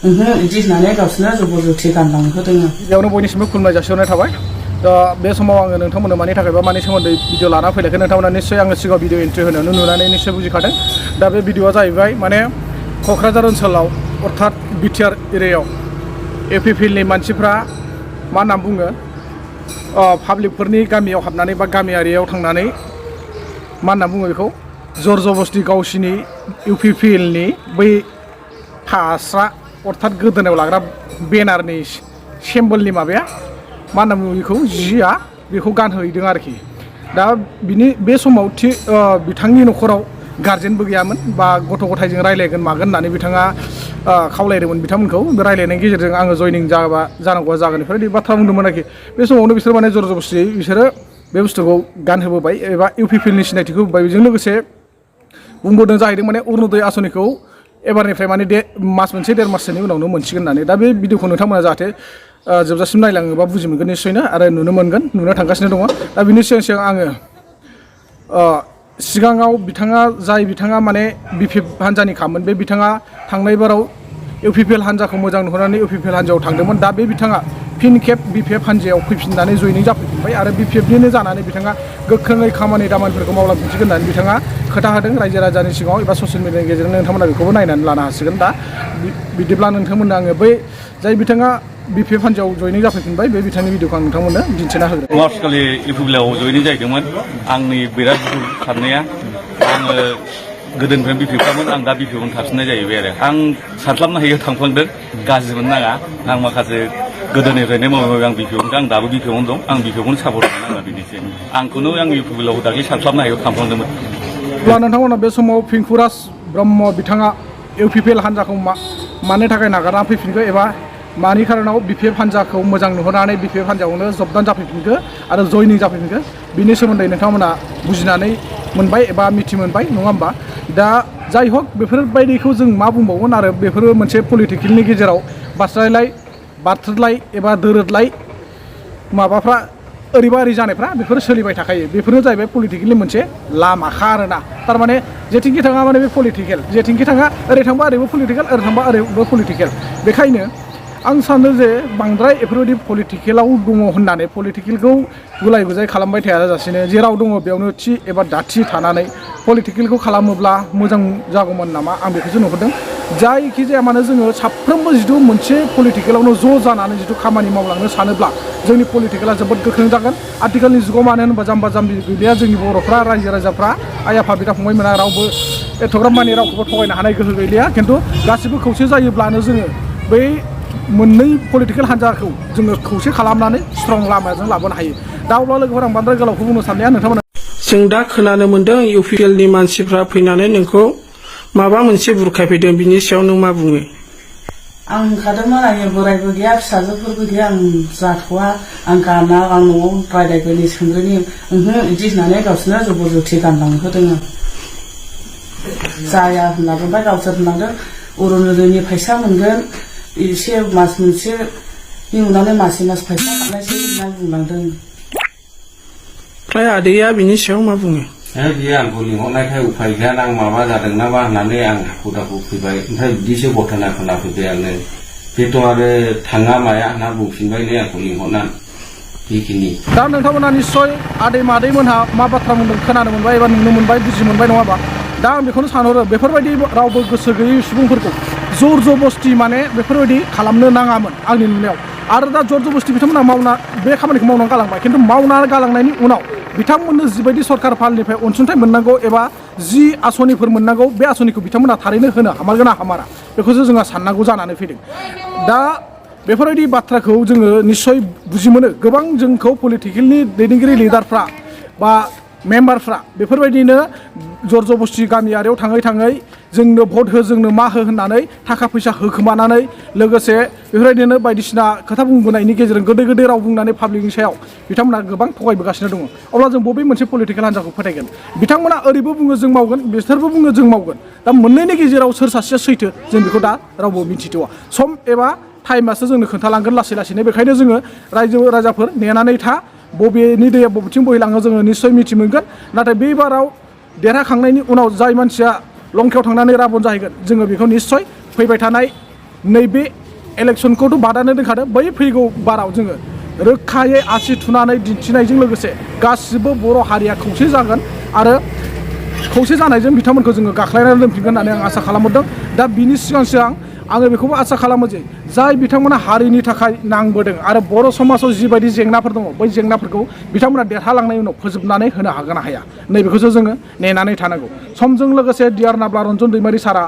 इदि होननानै गावसोरनो जबरदस्ति गानलांनो होदों। बेयावनो बयनिसिमबो खुलुमनाय जासिहरनाय थाबाय। दा बे समाव आङो नोंथांमोननो मानि थाखाय बा मानि सोमोन्दै भिडिअ लाना फैनायखौ नोंथांमोना निश्चय आङो सिगाङाव भिडिअ एन्ट्रि होनायावनो नुनानै निश्चय बुजिखादों। दा बे भिडिअआ जाहैबाय माने क'क्राझार ओनसोलाव अर्थात बिटिआर एरियायाव UPPLनि मानसिफ्रा मा होनना बुङो पाब्लिकफोरनि गामियाव हाबनानै बा गामियारियाव थांनानै मा होनना बुङो बेखौ जर जबस्ति गावसिनि UPPLनि बै फास्रा अर्थात गोदोनायाव लाग्रा बेनारनि सिम्बलनि माबाया मा होनना बुङो बेखौ जिया बेखौ गानहैदों आरोखि। दा बे समाव बिथांनि न'खराव गार्जेनबो गैयामोन बा गथ' गथायजों रायलायगोन मागोन होननानै बिथाङा खावलायदोंमोन बिथांमोनखौ। बे रायलायनायनि गेजेरजों आङो जयनिं जानांगौआ जागोन बेफोरबायदि बाथ्रा बुंदोंमोन आरोखि। बे समावनो बिसोर माने जर जबस्तियै बिसोरो बे बुस्थुखौ गानहोबोबाय एबा UPPLनि सिनायथिखौ होबाय। बेजों लोगोसे बुंबोदों जाहैदों माने अरुनदय आसनिखौ एबारनिफ्राय माने मास मोनसे 1.5 माससोनि उनावनो मोनसिगोन होननानै। दा बे भिडिअखौ नोंथांमोना जाहाथे जोबजासिम नायलाङोबा बुजि मोनगोन निश्चयनो आरो नुनो मोनगोन, नुनो थांगासिनो दङ। दा बिनि सिगां आङो सिगाङाव बिथाङा माने BPF हान्जानि खामोन। बे बिथाङा थांनाय बाराव UPPL हान्जाखौ मोजां नुहुरनानै UPPL हान्जायाव थांदोंमोन। दा बे बिथाङा फिन खेब BPF हान्जायाव फैफिननानै जयनिं जाफैफिनबाय आरो BPFनिनो जानानै बिथाङा गोख्रोङै खामानि दामानिफोरखौ मावलांफिनसिगोन होननानै बिथाङा खोथा होदों रायजो राजानि सिगाङाव एबा ससियेल मिडियानि गेजेरजों नोंथांमोना बेखौबो नायनानै लानो हासिगोन। दा बिदिब्ला नोंथांमोननो आङो बै जाय बिथाङा BPF हान्जायाव जयनिं जाफैफिनबाय बे बिथांनि भिडिअखौ आं नोंथांमोननो दिन्थिना होगोन। मार्चखालि UPPLआव जयनिं जाहैदोंमोन। आंनि बिराद दुखु साननाया आङो गोदोनिफ्रायनो BPFमोन, आं दा BPFआवनो थाफिननाय जाहैबाय आरो। आं सानस्लाबनो हायियाव थांफ्लांदों, गाज्रि मोननो नाङा। आं माखासे गोदोनिफ्रायनो मावै आं BPFआवनो आं दाबो BPFआवनो दं। आं BPFआवनो सापर्ट होनो नाङा बेनोसै। आंखौनो आं UPPLआव दाख्लै सानस्लाबनो हायियाव थांफ्लांदोंमोन। अब्ला नोंथांमोना बे समाव पिंकुराज ब्रह्म बिथाङा UPPL हान्जाखौ मानो थाखाय नागारना फैफिनखो एबा मानि खारनाव BPF हान्जाखौ मोजां नुहुरनानै BPF हान्जायावनो जबदान जाफैफिनखो आरो जयनिं जाफैफिनखो बिनि सोमोन्दै नोंथांमोना बुजिनानै मोनबाय एबा मिथि मोनबाय नङा होमबा। दा जाय हक बेफोरबायदिखौ जों मा बुंबावगोन आरो बेफोरो मोनसे पलिटिकेलनि गेजेराव बाथ्रायलाय एबा दोरोदलाय माबाफ्रा ओरैबा ओरै जानायफ्रा बेफोर सोलिबाय थाखायो। बेफोरनो जाहैबाय पलिटिकेलनि मोनसे लामाखा आरोना। थारमाने जेथिंखि थाङा माने बे पलिटिकेल, जेथिंखि थाङा ओरै थांबा ओरैबो पलिटिकेल, ओरै थांबा ओरैबो पलिटिकेल। बेखायनो आं सानो जे बांद्राय बेफोरबायदि पलिटिकेलाव दङ होननानै पलिटिकेलखौ गुलाय गुजाय खालामबाय थायाजासेनो जेराव दङ बेयावनो थि एबा दाथि थानानै पलिटिकेलखौ खालामोब्ला मोजां जागौमोन नामा आं बेखौसो नुहुरदों। जायखि जाया मानो जोङो साफ्रोमबो जिथु मोनसे पलिटिकेलावनो ज' जानानै जिथु खामानि मावलांनो सानोब्ला जोंनि पलिटिकेला जोबोद गोख्रों जागोन। आथिखालनि जुगाव मानो होनोबा जाम्बा जाम्बि गैलिया, जोंनि बर'फ्रा रायजो राजाफ्रा आइ आफा बिदा फंबायमोना रावबो एथ'ग्राम मानि रावखौबो थगायनो हानाय गोहो गैलिया। खिन्थु गासिबो खौसे जायोब्लानो जोङो बै मोननै पलिटिकेल हान्जाखौ जोङो खौसे खालामनानै स्ट्रं लामाजों लाबोनो हायो। दा अब्ला लोगोफोर आं बांद्राय गोलावखौ बुंनो साननाया नोंथांमोना जों दा खोनानो मोन्दों UPPLनि मानसिफ्रा फैनानै नोंखौ माबा मोनसे बुरखायफैदों, बिनि सायाव नों मा बुङो? आं होनखादोंमोन आंनि बोरायबो गैया फिसाजोफोरबो गैया, आं जाथ'वा, आं गाना, आं न'आव रायलायग्रोनि सोंग्रोनि इदि होननानै गावसोरनो जबरदस्ति गानलांनो होदों। जाया होनलांदों। ओमफ्राय गावसोर होनलांदों अरुनदयनि फैसा मोनगोन एसे मास मोनसेनि उनावनो मासे मास फैसा हाबनायसै होननानै बुंलांदों। ओमफ्राय आदैया बिनि सायाव मा बुङो? बियो आंखौ लिंहरनायखाय उफाय गैया, आं माबा जादों नामा होननानै आं हाखु दाखु फैबाय। ओमफ्राय बिदिसो घटना खोनाफैबाय आङो। बेथ' आरो थाङा माया होनना बुंफिनबायलै आंखौ लिंहरनानै बेखिनि। दा नोंथांमोना निस्सय आदै मादैमोनहा मा बाथ्रा बुंदों खोनानो मोनबाय एबा नुनो मोनबाय, बुजि मोनबाय नङा होमबा। दा आं बेखौनो सानहरो बेफोरबायदि रावबो गोसो गैयै सुबुंफोरखौ जर जबस्ति माने बेफोरबायदि खालामनो नाङामोन आंनि नुनायाव। आरो दा जर जबस्ति बिथांमोना बे खामानिखौ मावनानै गालांबाय। खिन्थु मावनानै गालांनायनि उनाव बिथांमोननो जिबायदि सरकार फालनिफ्राय अनसुंथाइ मोननांगौ एबा जि आसनिफोर मोननांगौ बे आसनिखौ बिथांमोना थारैनो होनो हामारगोन ना हामारा बेखौसो जोंहा साननांगौ जानानै फैदों। दा बेफोरबायदि बाथ्राखौ जोङो निस्सय बुजि मोनो। गोबां जोंखौ पलिटिकेलनि दैदेनगिरि लिडारफ्रा बा मेम्बारफ्रा बेफोरबायदिनो जर जबस्ति गामियारियाव थाङै थाङै जोंनो भट हो, जोंनो मा हो होननानै थाखा फैसा होखोमानानै लोगोसे बेफोरबायदिनो बायदिसिना खोथा बुंबोनायनि गेजेरजों गोदै गोदै राव बुंनानै पाब्लिकनि सायाव बिथांमोना गोबां थगायबोगासिनो दङ। अब्ला जों बबे मोनसे पलिटिकेल हान्जाखौ फोथायगोन? बिथांमोना ओरैबो बुङो जों मावगोन, बिसोरबो बुङो जों मावगोन। दा मोननैनि गेजेराव सोर सासेया सैथो जों बेखौ दा रावबो मिथिथ'वा। सम एबा टाइमासो जोंनो खोन्थालांगोन लासै लासैनो। बेखायनो जोङो रायजो राजाफोर नेनानै था, बबेनि दैया बबेथिं बोहैलाङो जोङो निस्सय मिथि मोनगोन। नाथाय बे बाराव देरहाखांनायनि उनाव जाय मानसिया लंकायाव थांनानै राबन जाहैगोन जोङो बेखौ निस्सय फैबाय थानाय नैबे इलेक्सनखौथ' बादानो दोनखादों बै फैगौ बाराव जोङो रोखायै आसि थुनानै दिन्थिनायजों लोगोसे गासिबो बर' हारिया खौसे जागोन आरो खौसे जानायजों बिथांमोनखौ जोङो गाख्लायनानै दोनफिनगोन होननानै आं आसा खालामहरदों। दा बिनि सिगां आङो बेखौबो आसा खालामो जे जाय बिथांमोना हारिनि थाखाय नांबोदों आरो बर' समाजाव जिबायदि जेंनाफोर दङ बै जेंनाफोरखौ बिथांमोना देरहालांनायनि उनाव फोजोबनानै होनो हागोन ना हाया नैबेखौसो जोङो नेनानै थानांगौ। समजों लोगोसे डिआर नाब्ला रन्जन दैमारि सारा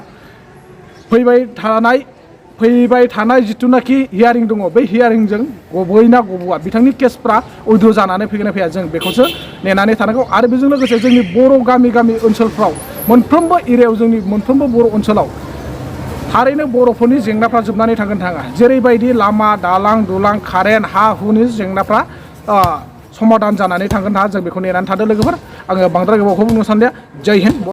फैबाय थानाय जिथुनाखि हियारिं दङ बै हियारिंजों गबोना गबोआ बिथांनि केसफ्रा उइद्र जानानै फैगोन ना फैया जों बेखौसो नेनानै थानांगौ। आरो बेजों लोगोसे जोंनि बर' गामि ओनसोलफ्राव मोनफ्रोमबो एरियायाव जोंनि मोनफ्रोमबो बर' ओनसोलाव थारैनो बर'फोरनि जेंनाफ्रा जोबनानै थाङा जेरैबायदि लामा दालां दुलां कारेन्ट हा हुनि जेंनाफ्रा समाधान जानानै थांगोन जों बेखौ नेनानै थादों लोगोफोर। आङो बांद्राय गोबावखौ बुंनो सानलिया। जय हिन्द।